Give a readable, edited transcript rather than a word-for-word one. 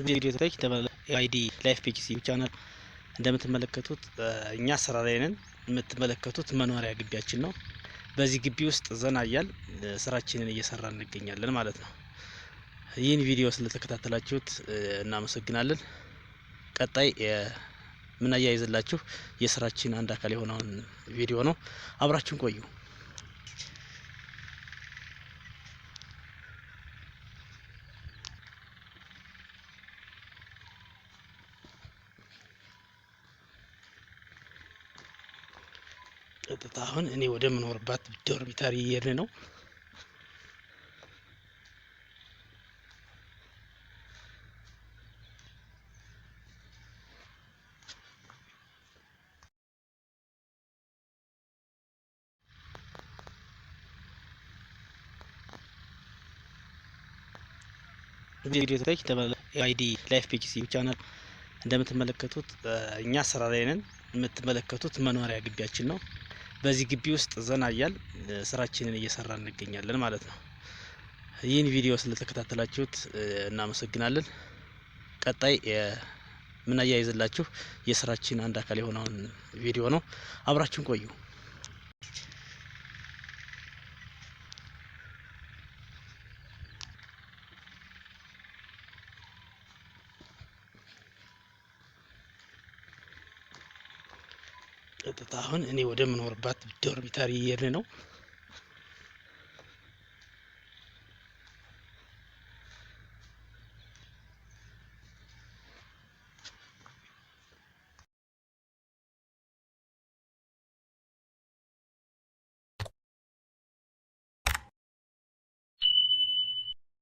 ቪዲዮ አይዲ ላይፍ ፒክሲ ቻናል እንደምትመለከቱት እኛ ስራ ላይ ነን። የምትመለከቱት መኖሪያ ግቢያችን ነው። በዚህ ግቢ ውስጥ ዘና እያል ስራችንን እየሰራ እንገኛለን ማለት ነው። ይህን ቪዲዮ ስለተከታተላችሁት እናመሰግናለን። ቀጣይ የምናያይዝላችሁ የስራችን አንድ አካል የሆነውን ቪዲዮ ነው። አብራችሁን ቆዩ። ቀጥታ አሁን እኔ ወደ ምኖርባት dormitory እየሄድን ነው። ቪዲዮ አይዲ ላይፍ ፒክሲ ቻናል እንደምትመለከቱት እኛ ስራ ላይ ነን። የምትመለከቱት መኖሪያ ግቢያችን ነው። በዚህ ግቢ ውስጥ ዘና እያል ስራችንን እየሰራ እንገኛለን ማለት ነው። ይህን ቪዲዮ ስለተከታተላችሁት እናመሰግናለን። ቀጣይ የምናያይዝላችሁ የስራችን አንድ አካል የሆነውን ቪዲዮ ነው። አብራችሁን ቆዩ። ቀጥታ አሁን እኔ ወደ ምኖርባት dormitory እየሄድን ነው።